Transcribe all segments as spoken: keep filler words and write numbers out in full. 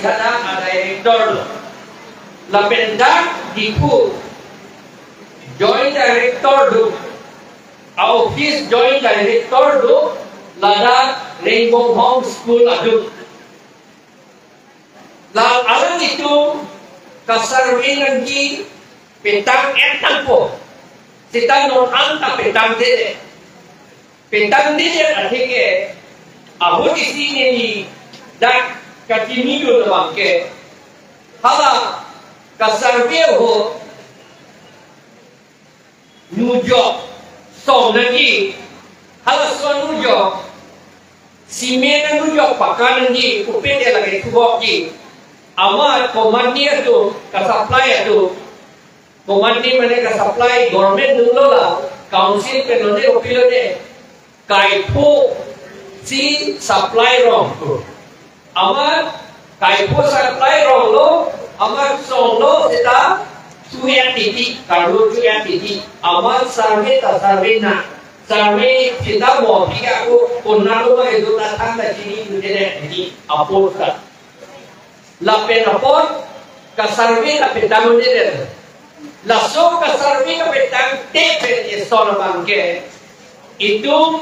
Hadak a-director do. Lapen dak Diphu Joint Director do. A-office Joint Director do. Ladak Rengbonghong School aduk. La alanglitum ka-survey nangji petang-et nangpo. Seta non anta petangdedet. Petangdedet atheke ahut isi neli dak kachinidun abangke, hala ka-survey ahut nujok song nangji, halaso anujok, cement anujok, pakka nangji, kopite lake thubokji. Amat komatne atum, ka-supply atum, komatne mane ka-supply government dunlo la, council pen lone kopilone, kaipho si supply rong. Amat kaipho supply ronglo, amat songlo seta tu-et titi, karlu tu-et titi. Amat survey ta survey na, survey seta mo pika ko konatlo ma edo ta thang ta chinidundedet titi, apor ta. Lapen apot ka-survey ta petangdedet. Laso ka-survey kapetangte pen eson abangke, itum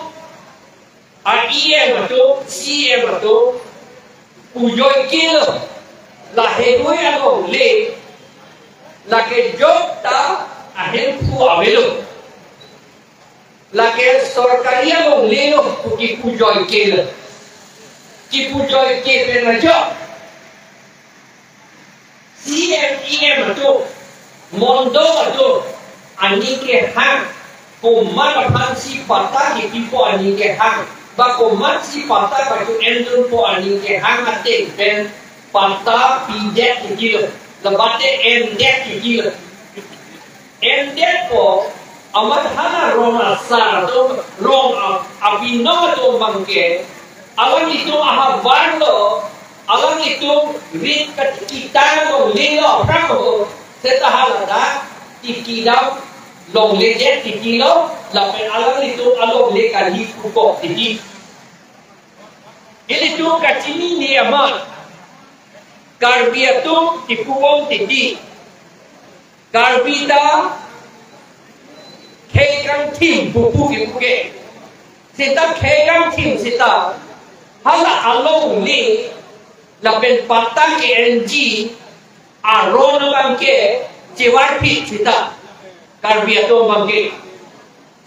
a-E M atum, C E M atum, pujoikelo, laheihui alongle, lake jok ta ahemphu avelo. Lake sorkari alonglelo pu kipujoikelo. Kipujoike pen ajok C E M, E M atum, mondol atum, aning kehang, komat aphansi patta kipipo aning kehang, ba komatsi patta patu-endunpo aning kehang ateng pen patta pidet titilo, labate endet titilo. Endetpo, amat hala rong asar atum, rong a-, abinong atum abangke, alanglitum ahavarlo, alanglitum rit kat-, kita longlelo aphrang ho, seta haladak titi dam longledet titilo, lapen alanglitum alongle kali pukok titi. Ilitum kachinine amat, Karbi atum kipubom titi. Karbi ta khei kangthim pupu kipu ke. Seta khei kangthim seta hala alongle lapen patta ke-enji aron abangke chevarphit seta. Karbi atum abangke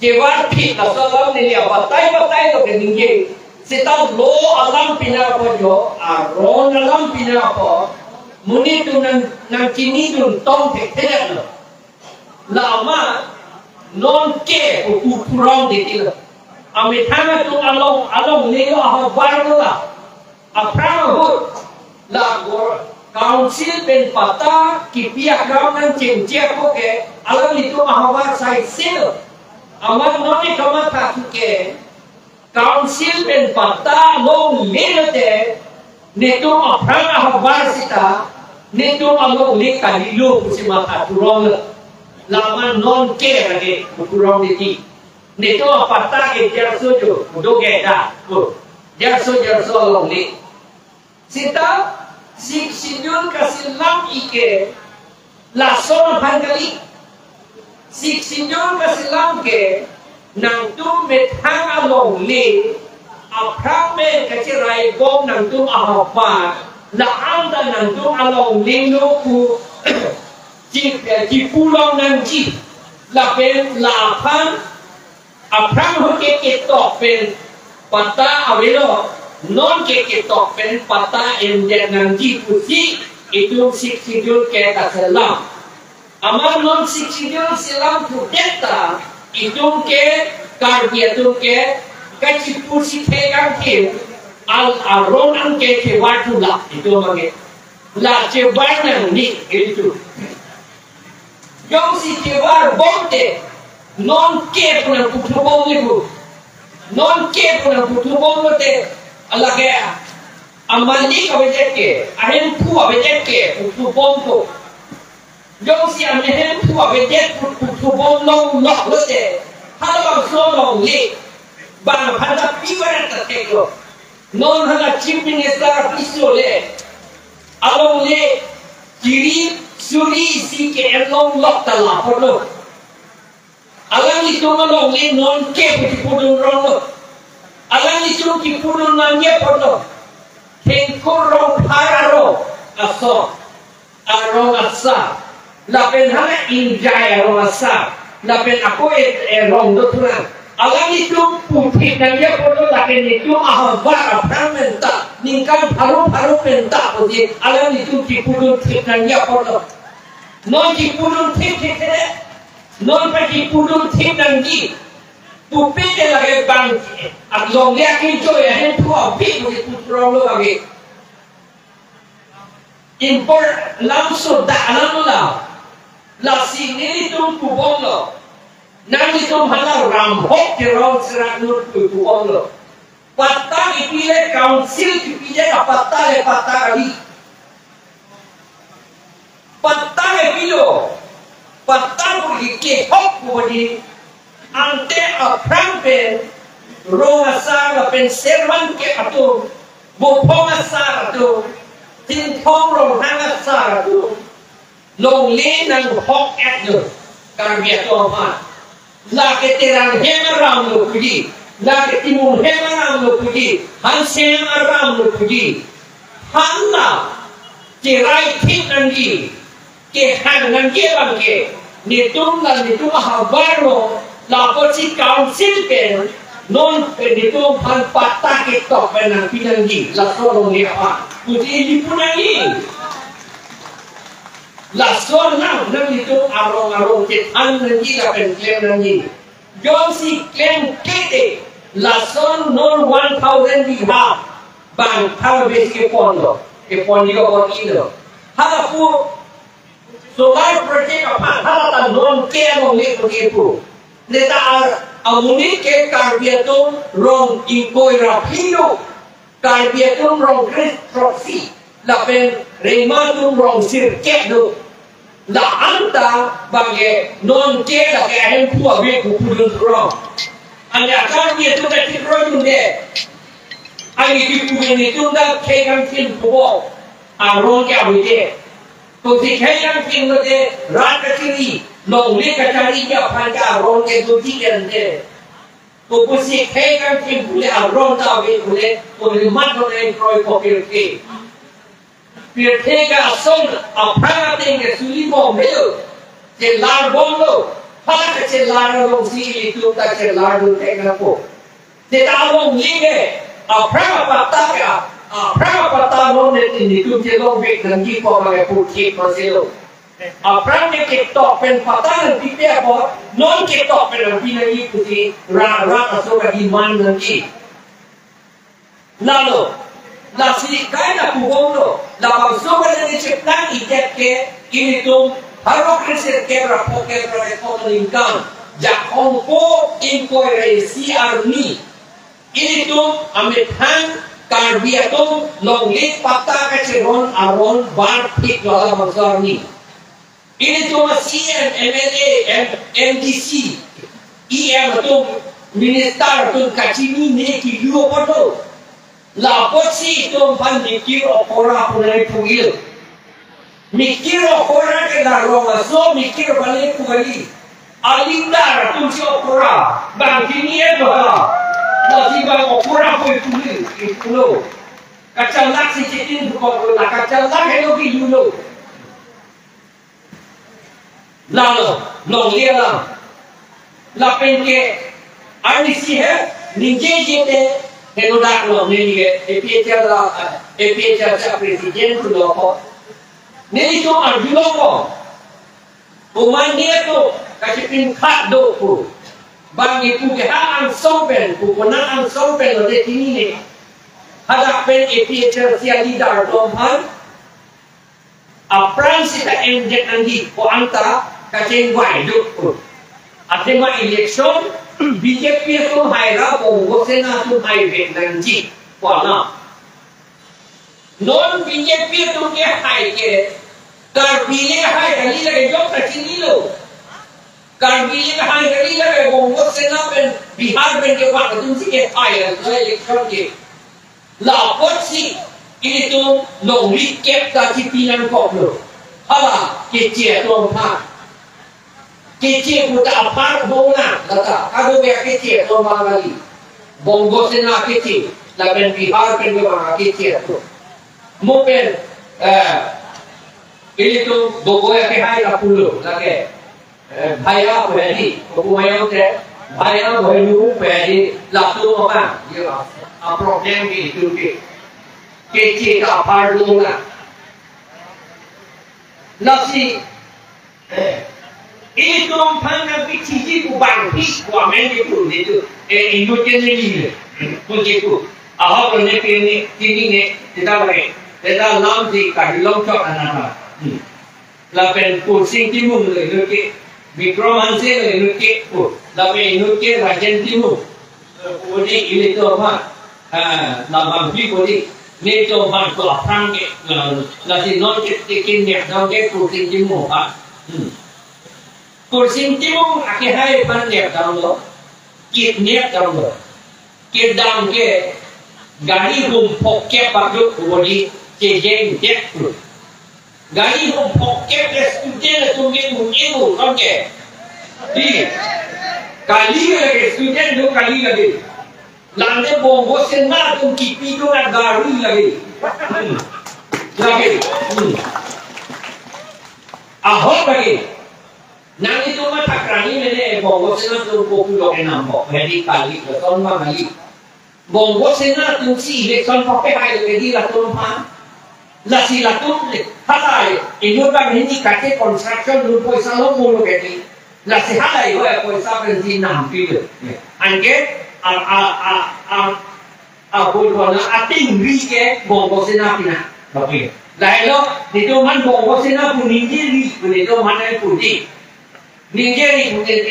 chevarphit, laso alam neli abatai batai lo keningje. Seta lo alam pina apot jo, aron alam pina apot, monit atum nang, nangchinidun tong thekthedet lo. La amat non ke pupu purong titi lo. Amethang atum along, alonglelo ahavarlo la. Aphrang ahut la gor-, council pen patta kipi akam nangchengche ako ke, alanglitum ahavar saisilo. Amat non ne kamatha thu ke, council pen patta longle lote, netum aphrang ahavar seta, netum alongle kalilo pusi matha thu rong lo. La amat non ke lake purong titi. Netum apatta ke jarso jo, do geda, o, jarso jarso alongle. Seta Sixth Schedule kaselam ike lason aphan kali. Sixth Schedule kaselam ke nangtum methang alongle aphrang pen kacherai bom nangtum ahavar, la-an ta nangtum alonglelo pu chi-, chipulong nangji, lapen la aphan aphrang ho ke ketok pen patta avelo, non ke ketok pen patta endet nangji pusi itum Sixth Schedule ke kaselam. Amat non Sixth Schedule selam thudet ta itum ke, Karbi atum ke, kachipusi thekang ke al aron an ke kevar thu la itum abangke. La chevar nangne ilitum. Jongsi chevar bomte, non ke pu nangputhu bomle pu. Non ke pu nangputhu bomlote, lake amalik avedet ke, ahemphu avedet ke puthu bompo. Jongsi amahemphu avedet pu-, puthu bomlong lok lote, halabangso alongle, bang aphan ta pi varet ta theklo. Non hala Chief Minister apiso le, Alongle kiri suri isi ke-en longlok ta la apotlo. Alanglitum alongle non ke pu kipudun ronglo. Alanglitum kipudun nangji apotlo. Thengkur Rongphar arong aso, arong asar. Lapen hala Ingjai arong asar. Lapen ako e, e rong do thunang. Alanglitum puthip nangji apotlo, lapen netum ahavar aphrang penta, ningkan pharo pharo penta pusi alanglitum kipudun thip nangji apotlo. Non kipudun thip thip thip. Non pa kipudun thip nangji. Pupe te lake bang alongle akinchoi ahem thu api pusi putrong lo lake. Impor lamso dak alam lo la. Lasi nelitum pubomlo. Nanglitum hala ramhok kerong serak nur pu pubomlo. Patta kipile, council kipile, patta le patta kali. Patta le pilo. Patta pu kehok pu di. Ante aphrang pen rong asar lapen servan ke atum, Bophong asar atum, Thinthong Ronghang asar atum, longle nanghok-et lo Karbi atum aphan. Lake Terang hem aram lo puji, lake Timung hem aram lo puji, Hanse hem aram lo puji. Hala cherai thip nangji, kehang nangji abang ke netum la netum ahavar lo, la apotsi council pen non pen netum aphan patta ketok pen nangpi nangji, laso alongle aphan pusi ili pu nangji. Laso nang, nanglitum arong arong chethan nangji lapen klem nangji. Jongsi klem kete, lason non one thousand bigha bang thar besi kepon lo, kepon lo, kepon lo. Hala pu solar project aphan hala ta non ke alongle pu kepu. Neta ar amonit ke Karbi atum rong ingkoi ra phli lo. Karbi atum rong kre throksi, lapen Rengma atum rong sirkep do. La anta bang ke non ke lake ahem thu ave pu pudun rong. Ane Karbi atum ta thik roi dunde. Ane kipu netum ta khei kangthim pupo. Arong ke ave de. Kosi khei kangthim lo de, rat kachiri, longle kachari ke aphan ke arong ke doji ke ante. Kopusi khei kangthim pule arong ta ave pule, pule mat lo nai kroi ko pirthe. Pirthe ke asong aphrang ateng ke suli bom helo. Chelar bomlo. Hala ke chelar alongsi ilitum ta chelar dun thek nangpo. Seta alongle ke aphrang apatta ke, aphrang apatta non ne netum chelongvek nangji ko ma ke puthip maselo. Aphrang ke ketok pen patta nangpipe apot, non ketok pen nangpi nangji pusi ra ra aso ka demand nangji. Lalo, lasi kaina pubomlo, labangso ka nangcheplang idet ke, ilitum pharo kre sirkep ra pho kep ra kethom aningkan, Jakhong pho ingkoi ra isi arni. Ilitum amethang Karbi atum longle patta kacheron aron bar phit lo labangso arni. Ilitum a C M, M L A, M-, M D C, E M atum, minister atum kachinine kilu apotlo. La apotsi itum aphan mikir okora punai pugil. Mikir okora ke la rong aso mikir bale pugali. Alidar atum si okora, bang kini e doha. Lasi bang okora pui puli, ipulo. Kachalak si chitin bukok lo, la kachalak helo kilu lo. Lalo, longle alam. Lapen ke, arnisi he, ningjeje te, henodak lo, neli ke, A P H L la, A P H L sa president lo ko. Neli to arjulo ko. Komat ne to, kachipin khat do ko. Bang ipu ke ha angsong pen, pu konat angsong pen lo de chinine. Hadak pen A P H L C a leader atum aphan. Aphrang seta endet nangji ko anta kachingvai do. Athema election B J P atum haira, Bongo Sena atum haivek nangji ko ana. Non B J P atum ke hai ke, Karbi le hai kali lake jok kachinilo. Karbi le hai kali lake Bongo Sena pen Bihar pen kevang atum si kehai la election ke. La apotsi Ilitum longle kep ta chipi nangkoklo. Hala keche atum aphan. Keche pu ta apar do nang, lata. Kadokave keche atum aphan kali. Bongo Sena keche, lapen Bihar pen kevang keche atum. Mo pen, eh, ilitum Gogoi akehai lapulo, lake. Eh, bhaiya pu hedi, kopu mayam te, bhaiya bhailu pu hedi, latum aphan, ye, a problem ke itum ke. Keche ta apar do nang. Lasi, eh, ilitum aphan nangpichiji pu bangphi, pu amen ke pu nelitum, eh, inut ke neli le, pu ke pu. Ahok lo ne pini, pini ne, kita lagi, kita lam di kari long chok anata. Hmm. Lapen Kursing Timung lo inut ke, Bikram Hanse lo inut ke, oh, lapen inut ke Rajen Timung. Kodi ilitum aphan, ah, labang pi kodi, nelitum aphan ko aphrang ke, ah, lasi non ke, ke, ke nep dam ke Kursing Timung aphan. Hmm. Kursing Timung akehai aphan nep damlo, kidnap damlo. Kedam ke gari hum phok kep abang do kodi chejeng det pu. Gari hum phok kep ke student atum ke mu emu kon ke. Di. Kali lagi student do kali lagi. Lante Bongo Sena atum kipi do na gari lagi. Hmm. Lagi. Hmm. Ahok lagi. Nanglitum matha krani mene Bongo Sena atum kopi lo enam bo. Hedi kali lo ton ma kali. Bongo Sena atum si election pape hai lo hedi latum aphan. Lasi latum le. Hatai. Inut abang hini kate construction lo poisa lo mo lo hedi. Lasi hatai lo ya poisa pensi nampi lo. Anke a, a, a, a, Apo kona ating ri ke Bongo Sena pina. Tapi. Lahelo, nelitum aphan Bongo Sena pu ningje ri, nelitum aphan ai pu di. Ningje ri,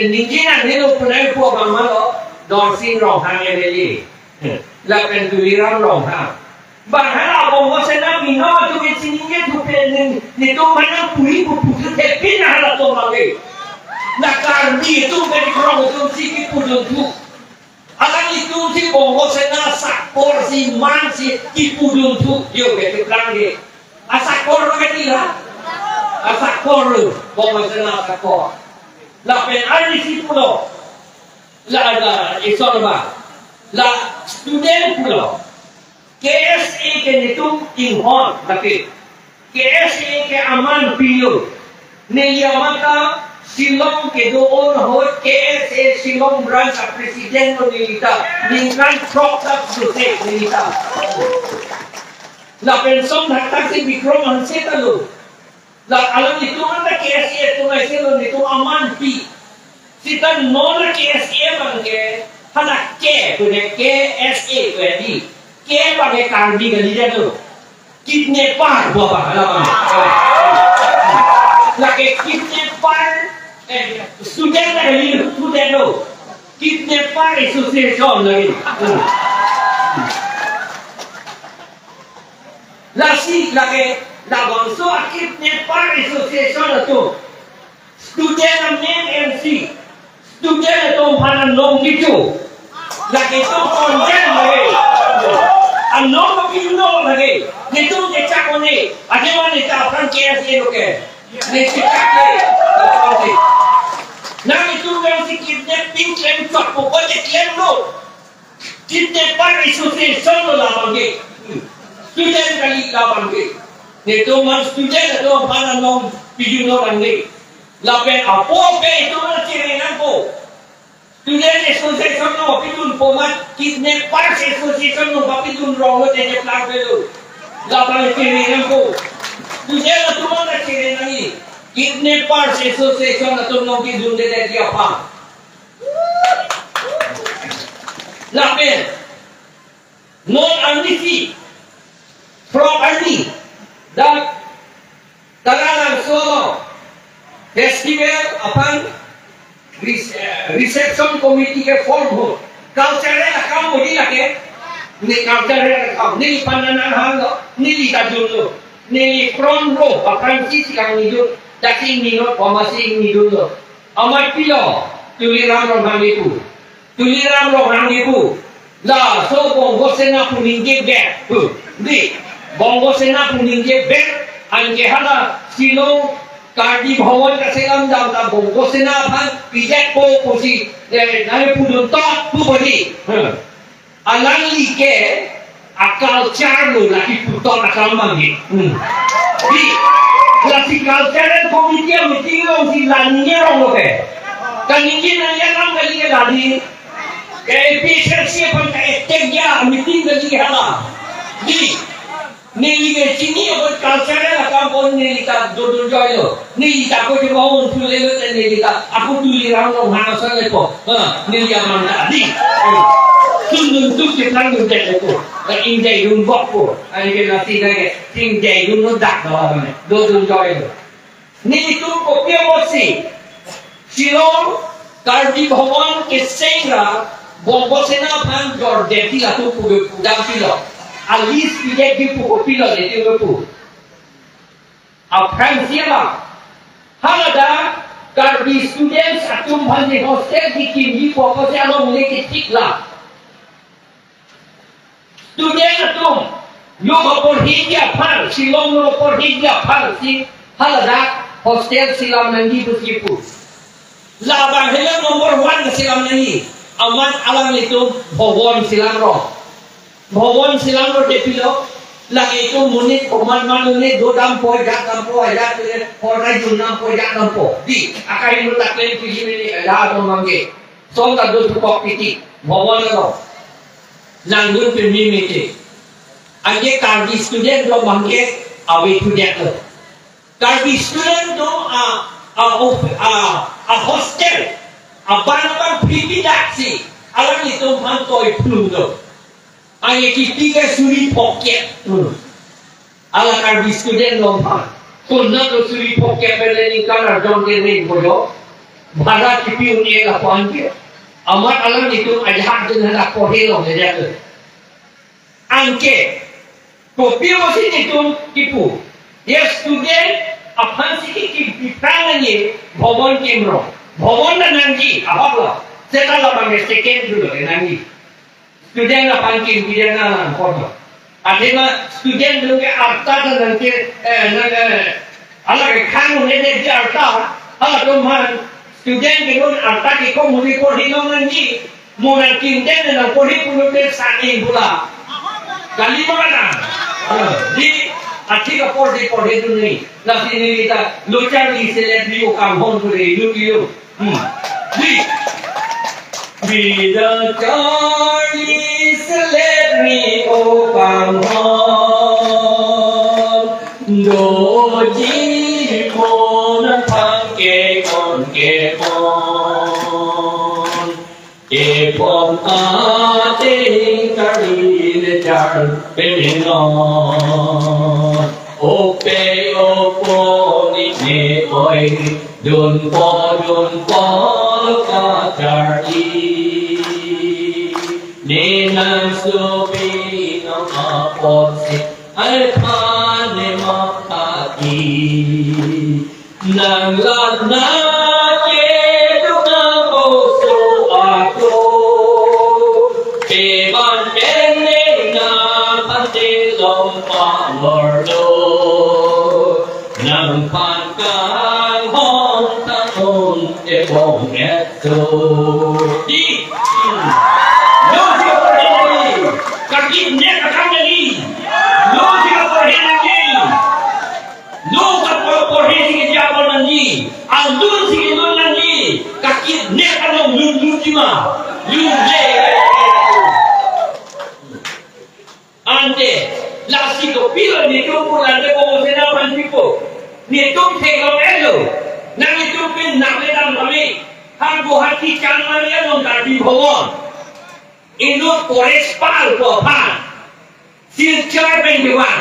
ningje nangne lo pu nai pu abang malo, Dorsing Ronghang M L A. Lapen Tuliram Ronghang. Bang hala Bongo Sena pina tu ke siningje tu pe ning, nelitum aphan pu ri pu pu tu te pina hala tu mangge. Na Karbi tu ke di krong tu si kipudun tu. Alanglitum si Bongo Sena asakor si man si kipudun thu, yo ke chuklang ke. Asakor lo ke tila? Asakor lo, Bongo Sena asakor. Lapen arnisi pulo. La, la, ison ba. La student pulo. K S A ke nelitum inghon, tapi K S A ke aman pilo. Neli amat ta Shillong kedo-an ahut K S A Shillong branch a president lo neli ta. Ningkan throk ta suse neli ta. Lapen song thakthak si Bikram Hanse ta lo. La alanglitum anta K S A atum aise lo nelitum aman pi. Seta non K S A abang ke, hala ke, pu ne K S A pu di. Ke abang ke Karbi kali ya tu. Kidnapper pu abang, hala abang. Lake kidnapper, eh, student kali, student lo. Kidnapper Association lagi. Hmm. Lasi lake labangso a-kidnapper association atum. Student amen M C. Student atum aphan anom kecho. Lake itum condemn lake. Anom kepilo lake. Nelitum kechak one. Adewan neta aphan K S A lo ke. Ne kechak ke. Nanglitum kan si kidnapping klem chot pokok je klem lo. Kidnapper association lo labang ke. Student kali labang ke. Nelitum aphan student atum aphan anom pidun lo nangne. Lapen apo pe itum aphan chere nangpo. Student association lo pidunpo amat kidnapper association lo pidun rong lo te je plak velo. Labang chere nangpo. Student atum aphan chere nangji. Kidnapper association atum nong pidunde dia aphan. Lapen non arnisi, throk arni, dak Taralangso festival aphan re-, eh, reception committee ke form ho. Cultural akam bodi lake, ne cultural akam, ne panana hang lo, ne li tajun lo, ne li front row, aphan si silang nidun, daki minot pamasi nidun lo. Amat pilo, Tuliram Ronghang kepu. Tuliram Ronghang kepu. Laso Bongo Sena pu ningje bek pu. Di. Bongo Sena pu ningje bek, anke hala Shillong Karbi Bhawan kaselam dam ta Bongo Sena aphan pijak po pusi, eh, nai pudun tok pu bodi. Hmm. Alangli ke a culture lo laki putok akal mangge. Hmm. Di, lasi cultural committee a meeting lo si lani ngerong lo ke. Kaningje nangji alam kali ke lani. Ke A P H L C aphan ka attack ya meeting kali ke hala. Di, neli ke chini apot cultural akam pon neli ta dodun joy lo. Neli ta ko jema hon phule lo te neli ta. Ako Tuliram Ronghang ason lepo. Ha, neli aman ta di. Tun dun tuk ke plan dun te lepo. Ka ingjai dun bok po. Ani ke nasi na ke. Ingjai dun no dak do mane. Dodun joy lo. Nelitum kopi apotsi Shillong Karbi Bhawan keseng ra Bongo Sena aphan jor deti latum puge pudam pilo. A list pijak di pu kopilo nelitum pu. Aphrang siama. Haladak Karbi students atum aphan di hostel di kimji pu apotsi along le ketik la. Student atum, lo kaporhiji aphan, Shillong lo porhiji aphan si haladak hostel selam nangji pusi pu. Labang helo number one selam nangji. Amat alanglitum bhawan selam ro. Bhawan selam ro depilo. Lake itum monit komat manune dodampo, jatdampo, ajat le, horai jundampo, jatdampo. Di, akai lo taklen piji mene, ajat dong mangge. Son ta do thukok piti, bhawan lo. Langdun pimi miti. Anke Karbi student lo mangke ave thudet lo. Karbi student do a, a, of, a, a hostel. Abang abang piti daksi. Alanglitum aphan toi plum do. Anke kipi ke suri pocket. Hmm. Ala Karbi student lo aphan. Konat lo suri pocket pele ningkan arjon ke ring bojo. Bhara kipi un-e lapu-an ke. Amat alanglitum ajahak jen hadak porhe lo media ke. Anke. Kopi apotsi nelitum kipu. Ye student aphan si ki, ki, kiprang nangji bhawan kemro. Bhawan ta nangji, ahok lo. Seta labang ke second dolo ke nangji. Student aphan kim pidana lang kono. Athema student dun ke arta ta nangke, eh, nang, eh, ala ke khang ne ne ji arta. Halatum aphan student ke dun arta ke ko muri ko ri long nangji. Mo nangkim den nang porhi pulote sani pula. Kali mana? Eh, di athi ka porhi porhi dun ni. Lasi neli ta lo charli selet ri o kanghon pule lu lu. Hmm. Di. Bida charli selet ri o kanghon. Doji mon thang ke kon ke kon. Kepon ating karli le char pemino. Ope opo ni ne oi dun po dun po ka charli. Ne nang supi no apot si ai phan ne mapati. Nang lat na ke duk na boso ako. Peban peneng na pante long pangorlo. Nang phan kanghon kanghon te bong et so. Di. Lo si kaporhe nangji. Kakit nek akam nangji. Lo si kaporhe nangji. Lo kaporhe si keja apor nangji, alun si kelun nangji, kakit nek along lun lun jima, lun le. Ante, lasi kopilo netum pulang ke Bongo Sena aphan pipo. Netum theklong elo, nang netum pin nak le dam kami, ha Guwahati Chandmari along Karbi Bhawan. Inut Paresh Pal pu aphan. Silchar pen kevan.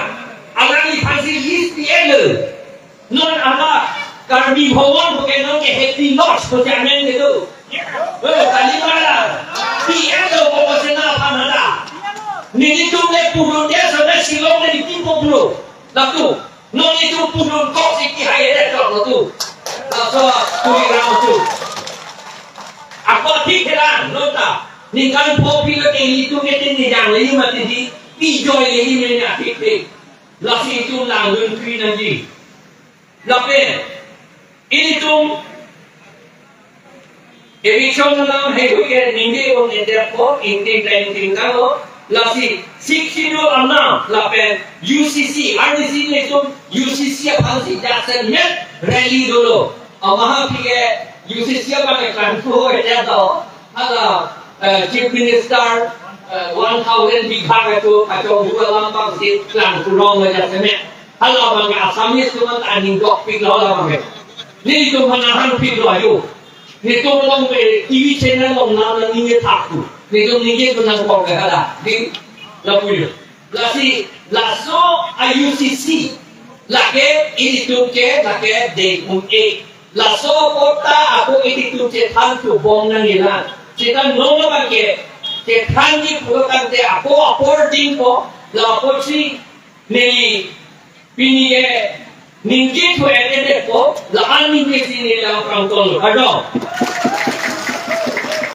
Alangliphan si list pi-et lo. Non ama Karbi Bhawan pu ke non ke Happy Lodge pu chairman ke do. Eh, kali mana? Pi-et lo Bongo Sena aphan hala. Nelitum le pudun dia sampai Shillong le di po pudun. Lapu. Non itum pudun kok si kihai eret kok lo tu. Laso Tuliram tu. Ako thik heran, non ta. Ningkan pho pilo ke itum ke tin nijang le mati di. Pi joy le mene atik pe. Lasi itum langdun kri nangji. Lapen ilitum eviction alam hei hui ke ningje un enter ko, ingting ta ingting kalo. Lasi Sixth Schedule alam lapen U C C, arnisi nelitum U C C aphansi jasemet rally dolo. Amaha pike U C C abang ke klangklu ho aja to. Hala, eh, Chief Minister, eh, one thousand bigha kacho, kacho hu alam abangsi klangklu rong aja semet. Hala abang ke Assamese atum an aning dokpiklo hala abang ke. Nelitum mana hangpiklo ayo. Nelitum along, eh, T V channel along nang nangning ke thaktu. Nelitum ningje tu nangkok ke hala. Di, lapu yo. Lasi, laso a U C C. Lake, ilitum ke, lake, deng un-e. Laso apot ta ako ilitum chethan chubom nangjilang. Seta non abang ke, chethanji pulo tangte ako apor dingpo, la apotsi neli pini ke ningje thu ete depo, la an ningje si neli la prangton. Kardom.